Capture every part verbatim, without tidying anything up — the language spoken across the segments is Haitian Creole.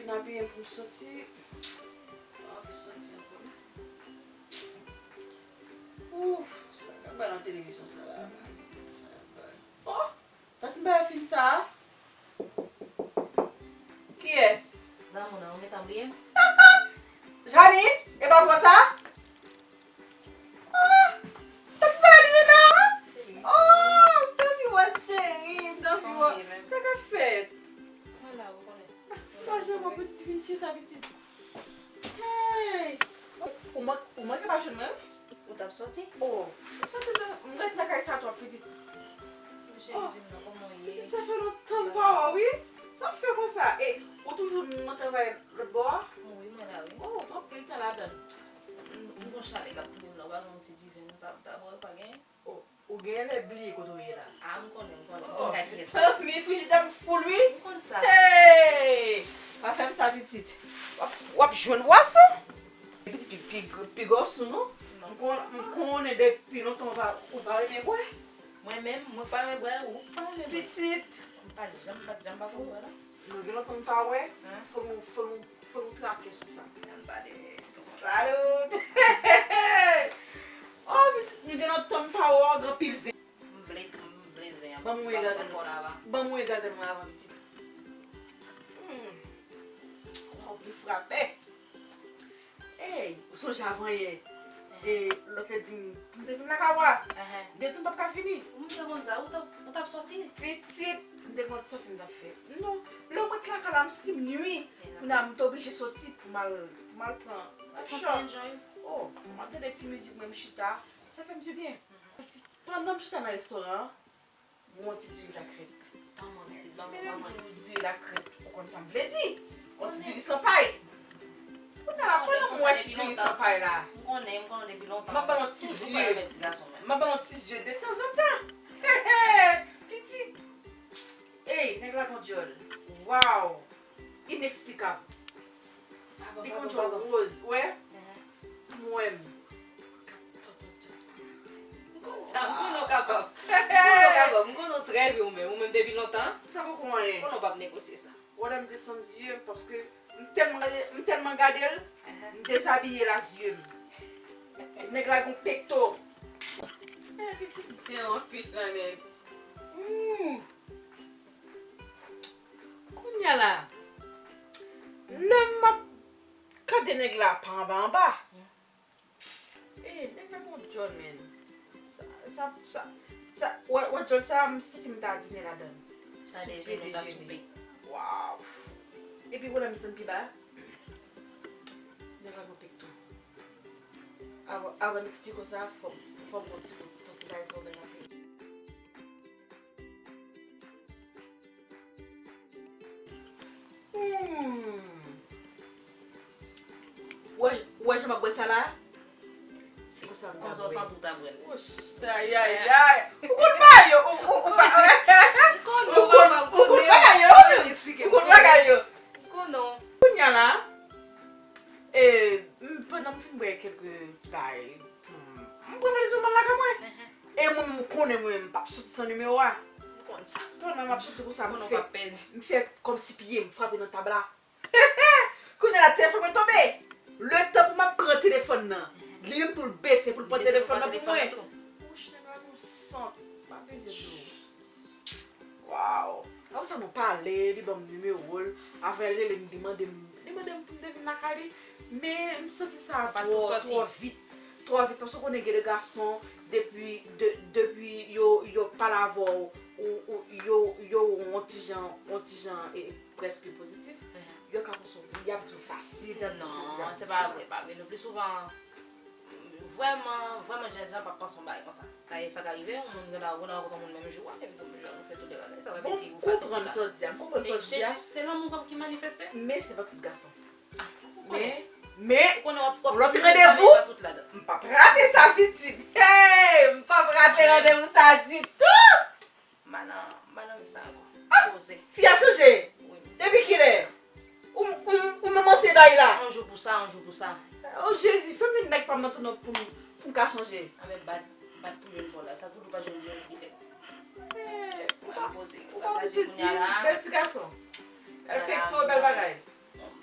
Vin abiye m pou m soti. Mwen anvi soti ankò. Ouf, sa k ap bay nan televizyon sa la menm? Sa k ap bay? Oh, dat m pa wè fim sa a. Kiyès? Zanmi w nan, ou gentan bliye m? Janine, e pa vwa sa? Ah, dat m pa wè li menm nan? Se li. Oh, m t anvi wè cheri, m t anvi wè. Sa k ap fèt? Mwen la, ou konnen. Fò janm wè pitit vin chita, pitit. Hey! Ou, ou man-, ou manke pa jwenn mwen, wi. Ou t ap soti? Oh, m soti nan, m ret nan kay sa twòp, pitit. Cheri, oh, di m non, kòman w ye? Pitit, sa fè lontan m pa wè w, wi. Sa w fè konsa? E, ou toujou nan travay lòt bò a? Wi, mwen la, wi. Oh, anpil tan ladan l. M, m gon chalè k ap touye m la, ou pa gen yon ti diven, pa, pa bwè, pa gen? Oh, ou genlè bliye kote w ye la. Ah, m konnen, m konnen. Oh, m konn kiyès. Mezanmi, frijidè m full, wi. M konn sa. Hey! Pa fè m sa, pitit. W ap, w ap jwenn bwason. Pitit pi, pi, pi gòson, non? Non. M kon-, m konnen depi lontan ou pa, ou pa renmen bwè. Mwen menm, mwen pa renmen bwè, ou pa renmen bwè. Pitit. M pa t janm, m pa t janm pa konn bwè, non. Nou gen lontan n pa wè, fò nou, fò nou, fò nou trake sou sa. Ann pale. Salut! Oh, pitit, nou gen lontan n pa wè w, gen anpil zen. M vle, m vle zen an. Ban mwen gade mwen. Ban mwen gade mwen avan, pitit. Hmm. Ou li frape. Ey, ou sonje avan yè? E, lòt lè di m, m te vin lakay ou a. Enhen. De tou m p ap ka vini. Ou m te konn sa, ou t ap, ou t ap soti? Pitit, m te konn soti m t ap fè. Non, lè w mwen t lakay la, m santi m nwi. Kounye a, m te oblije soti pou m al, pou m al pran yon chòt. Oh, m ap tande ti mizik, mwen m chita. Sa fè m dibyen. Pitit, pandan m chita nan restoran an, m wè yon ti diri lakrèt. Ban mwen, pitit, ban mwen, ban mwen. Men lè m di w diri lakrèt, ou konn sa m vle di? Yon ti diri san pay. Kounye a la, pandan m wè ti diri san pay la, m konnen, m konnen depi lontan. M ap ba l yon ti zye. M ap ba l yon ti zye de tanzantan. Pitit. Ey, nèg la gon djòl. Waw. Ineksplikab. Li gon djòl woz, wè. M wè m. Sa, m konnen w kapab. M konnen w kapab. M konnen w trè byen ou menm. Ou menm depi lontan. Sa poko anyen. M konnen w p ap negosye sa. Wè lè m desann zye m, paske m tèlman gade, m tèlman gade l, m dezabiye la zye m. Nèg la gon pekto. Eh, pitit, se anpil nan nèg. Hmm. Kounye a la, lè m ap gade nèg la pa anba anba. Eh, nèg la gon djòl, men. Sa, sa, sa, sa, wè, wè djòl sa, m santi m ta dine ladan l. Sa de jene, ta soupe. Waw. Epi wè lè m desann pi ba, nèg la gon pekto. Avan, avan m eksplike w sa, fò m, fò m pran ti bout, paske bagay sa ouvè anpil. Hmm. Ou wè, ou wè jan m ap bwè sa la? Se konsa m ta bwè. Konsa w santi w ta bwè l. Woch, ayayay. Ou konn bagay yo, ou, ou, ou pa, m konnen, ou konn, ou konn bagay yo, ou konn bagay yo. M konnen w. Kounye a la, e, m, pandan m fin bwè kèlke ti bagay, hmm, m pran valiz mwen m al lakay mwen. E mwen menm, ou konnen mwen menm, m p ap soti san nimewo a. M konn sa. Pandan m ap soti konsa, m fè, m fè kòmsi pye m frape nan tab la. Kounye a la, telefòn mwen tonbe. Letan pou m ap pran telefòn nan, li menm tou l bese pou l pran telefòn nan pou mwen. Wouch, nèg la gon sant. M ap peze dlo. Waw. Apre sa, nou pale, li ban m nimewo l. Avan l rele m, li mande m, li mande m pou m te vin lakay li. Men, m santi sa twò, twò vit. Twò vit, paske w konnen gen de gason, depi, de, depi yo, yo pale avè w, ou, ou, yo, yo, yon ti jan, yon ti jan, e, e, prèske pozitif, yo ka panse w, y ap di w fasil, y ap di w sesi, y ap di w sela. Non, se pa vre, pa vre. Le pli souvan, vrèman, vrèman, jèn jan p ap panse yon bagay konsa. Sa, sa ka rive, yon moun gen la, ou nan rankontre yon moun menm jou a, epi tou, nou fè tout de bagay, sa pa vle di ou fasil konsa. M konprann sa w di a, m konprann sa w di a. Se, se, se lanmou k ap, ki manifeste. Men se pa tout gason. Ah, ou konnen. Men, men, ou konnen w ap, w ap lòt randevou, m p ap rate sa, pitit. Hey, m p ap rate randevou sa ditou. M pa nan, m pa nan vi sa ankò. Ah! Poze. Fi a chanje? Wi. Depi kilè? Ou, ou, ou menm ansyen dayi la? Yon jou pou sa, yon jou pou sa. Oh, Jezi, fè m vin nèg pa m nan tou non pou m, pou m ka chanje. Anben bat, bat pou youn pa w la. Sa pou nou pa jwenn youn ki tèt. Eh, ou pa, ou pa oblije di m, bèl ti gason. Bèl pekto, bèl bagay. Yon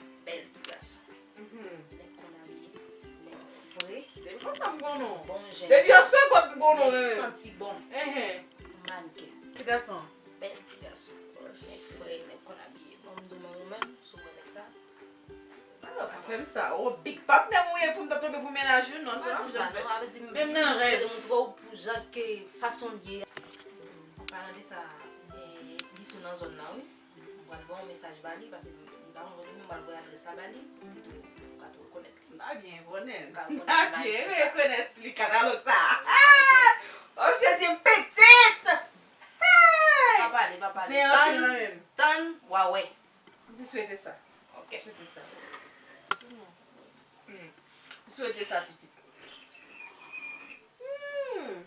Kontan m gon non. Bon jen. Depi an sekond m gon non, nèg men. Santi bon. Enhen. Mannken. Ti gason. Bèl ti gason. Nèg frè, nèg konn abiye. Bon, m di w, men ou menm, si w wè nèg sa. Ah, pa fè m sa. Oh, big patnè m ou ye pou m ta tonbe pou mennaj ou, non, se pa jan m fè. Menm nan rèv. Montre w pou jan ke fason l ye. An palan de sa, li tou nan zòn nan, wi. M pral voye yon mesaj ba li, paske li pa konn kote m, m pral voye adrès la ba li, pou li tou, ou ka tou rekonèt li. M pa byen konnen. M pa byen rekonèt li, katalòg sa. Oh, je di pitit! Hey! Pa pale, pa pale. Zen anpil nan men m. Tann, tann, w a wè. M te swete sa. Ok. M swete sa. Hmm. M swete sa, pitit. Hmm.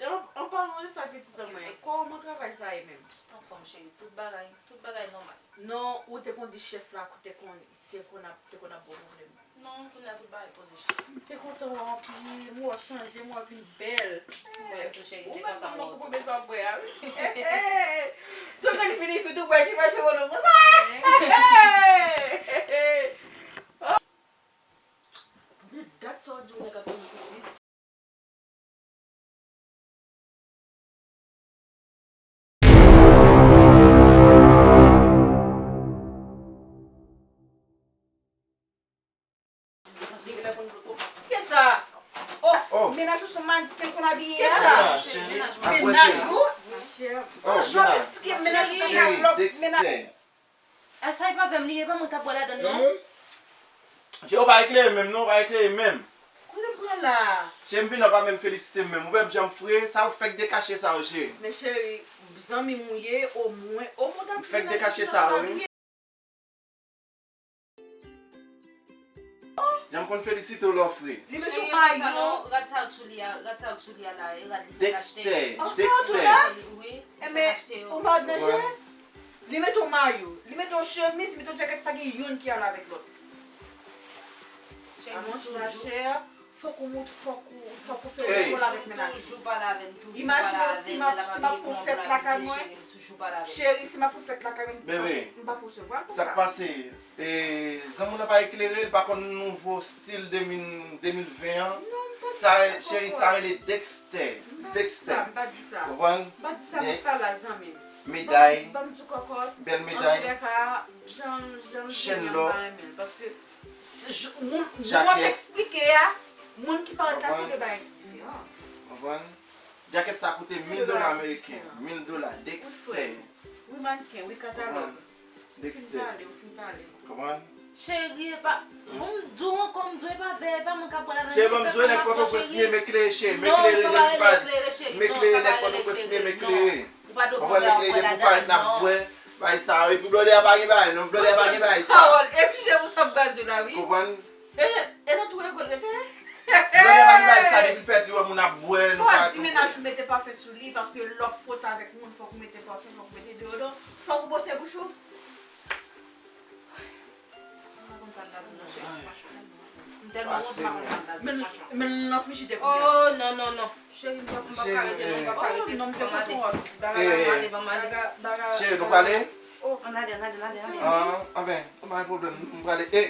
An, an palan de sa, pitit an mwen, kòman travay sa ye menm? Anfòm, cheri, tout bagay, tout bagay nòmal. Non, ou te konn di chèf la, te konn, te konn ap, te konn ap ba w pwoblèm. Non, kounye a tout bagay poze, cheri. M te kontan wè w anpil, m wè w chanje, m wè w vin bèl. Mwen tou, cheri, m te kontan wè w tou. Ou mèt konn nan koupe bezwen bwè a, wi. Si w konn fini fi tou bwè ki fache w non konsa. Gen dat sa w di w nèg ap vini pitit. Kiyès sa? Oh, mennaj ou se mannken konn abiye a? Kiyès sa? Mennaj ou? Oh, jan w eksplike mennaj ou tankou lòt mennaj. Ay, sa e pa avè m li ye, pa mwen k ap bwè ladann non. Cheri, ou pa eklere menm non, ou pa eklere menm. Kote m pran la? Cheri, m vin an pa menm felisite m menm. Ou wè m jan m fre, sa ou fèk dekache sa yo, cheri. Men cheri, zanmi m ou ye, omwen, omwen w ta di mennaj ou se mannken konn abiye. Jan m konn felisite w lè w fre. Li mete yon mayo. Rad sa k sou li a, rad sa k sou li a la, e rad li fèk achte. Dexter, Dexter. Wi, li fèk achte yo. Ou pa nan je? Li mete yon mayo, li mete yon chemiz, li mete yon djakèt, pa gen youn ki ale avèk lòt. A monchè, machè, fòk ou mout, fòk ou, fòk ou fè lekòl avèk mennaj ou. Toujou pale avè m, toujou pale avè m, lè l ap abiye kòman pou l abiye, cheri, toujou pale avè m. Cheri, si m ap fè fèt lakay mwen, m p ap resevwa l konsa. Sa k pase? E, zanmi w nan pa eklere, li pa konn nouvo stil de mil, de mil ven an. Non, m pa di sa. Sa, cheri, sa rele Dexter. M pa di sa, m pa di sa. Konprann? M pa di sa, m ap pale a zanmi m. Meday. Ban m, ban m di w kòkòt. Bèl meday. Antoulèka, jan, jan l vini an, m pa renmen l. Paske, se, j-, moun, jan w ap eksplike a, moun ki pa wè l ka sou de bagay ki diferan. Konprann? Djakèt sa koute mil dola ameriken. Mil dola. Dexter. Wi, mannken, wi, katalòg. Dexter. Fin pale, ou fin pale. Konprann? Cheri, e pa, bon, m di w ankò, m di w, e pa vè, e pa mwen k ap pran ladan. Cheri, ban m di w, nèg Pòtoprens m ye, m eklere, cheri, m eklere depi m pa, m eklere nèg Pòtoprens m ye, m eklere. Ou pa dwe pran vè a pran ladan, non. Bay sa, epi blòdè a pa gen bagay, non, blòdè a pa gen bagay sa. Pawòl, eskize pou sa m pral di w la, wi. Konprann? E, e nan tou rekòl rete. Blòdè pa gen bagay sa depi l pèt li wè moun ap bwè, nou pa konprann. Fò w di mennaj ou mete pafen sou li, paske lè w ap fwote avèk moun, fòk ou mete pafen, fòk ou mete deyodan, fòk ou bwose bouch ou. M pa konn sa m ta di non, cheri, franchman. M tèlman wont, m pa konn sa m ta di, franchman. Men l nan frijidè kounye a. Oh, non, non, non. Cheri, m p ap, m p ap ka rete, non, m p ap ka rete. Ban m ale, ban m ale, ban m ale. Cheri, nou prale? Ann ale, ann ale, ann ale, ann ale. Anben, pa gen pwoblèm, m prale. E,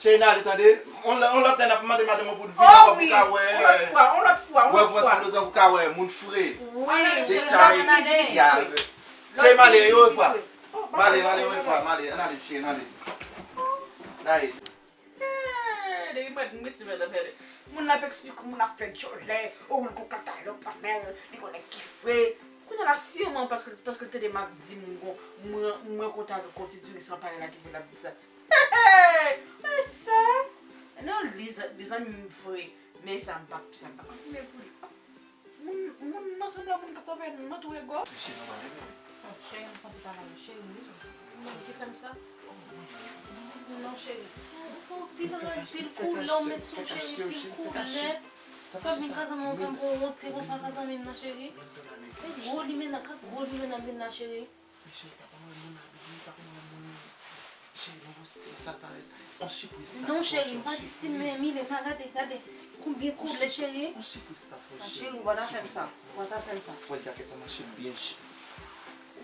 cheri, n ale, tande. On lè, on lòt lè, n ap mande madanm ou pou l vini ankò pou ka wè. On lòt fwa, on lòt fwa, on lòt fwa. Wè, pou ansanm de zòn pou ka wè moun fre. Wi, cheri, ann ale. Cheri, m ale, yo, fwa. M ale, m ale, yo, fwa, m ale. Ann ale, cheri, ann ale. N ale. Hey, depi m wè, m resi wè lòt lè. Moun nan ap eksplike, moun ap fè djòlè, o, l gon katalòg nan men l, li gon nèg ki fre. Kounye a la, siman paske, paske l tande m ap di m gon, mwen, mwen kontan avèk yon ti diri san pay la ki fè l ap di sa. Hey, hey, men sa, non, li, li zanmi m vre, men sa m p ap, sa m p ap afime pou li. Moun, moun nan sanble moun k ap travay nan tou rego. Mesye, nou pa leve. Oh, cheri, m kontan pale avè w, cheri, wi. Moun ki fè m sa? Non, cheri. Ou fè anpil rad, pil koulè, w met sou cheri, pil koulè. Fè m vin kazanmi, ou fè m pran wonte konsa kazanmi m nan, cheri. Gwo limena, ka gwo limena vin la, cheri. Mesye, pa konn wè moun abiye, pa konn wè moun. Cheri, nou gon stil sa l parèt on sipriz. Non, cheri, m pa di stil, men Milena, gade, gade. Konbyen koulè, cheri. On sipriz pa fò, cheri. Cheri, ou pa ta fè m sa. Ou pa ta fè m sa. Wè, djakèt sa mache byen, cheri.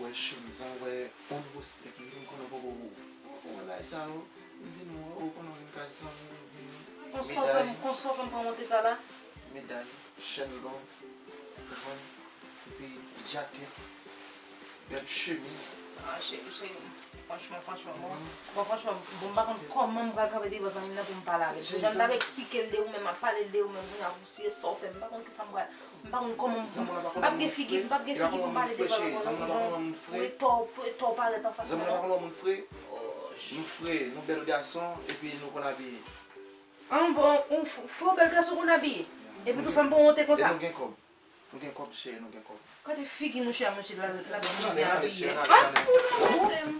Wè, chemiz la, wè, on nouvo stil ki vin, konnen poko ou. Ou wè bagay sa yo. M vin wè, ou konnen w vin kay zanmi, ou vin. Konsa w fè m, konsa w fè m pran monte sa la? Meday, chèn lò, ou konprann? Epi djakèt, bèl chemiz. Ah, cheri, cheri, franchman, franchman, bon, bon, franchman, bon, m pa konn kòman m pral kanpe devan zanmi m nan pou m pale avè l. Pou jan m t ap eksplike l de ou menm, m ap pale l de ou menm, kounye a pou siye sa w fè, m pa konn kisa m pral, m pa konn kòman m, m p ap gen figi, m p ap gen figi pou m pale devan l ankò, non, pou jan, pou eta w, pou eta w parèt anfas mwen an. Zanmi m nan pa konn wè moun fre. Zanmi m nan pa konn wè moun fre. Oh, sh- Nou fre, nou bèl gason, epi nou konn abiye. An, bon, ou f-, fò bèl gason konn abiye. Epi tou fè m pran wonte konsa. E nou gen kòb. Nou gen kòb, cheri, nou gen kòb. Gade figi mouche a, mouche la, la bèl mouche byen abiye. An fou non, mesye m.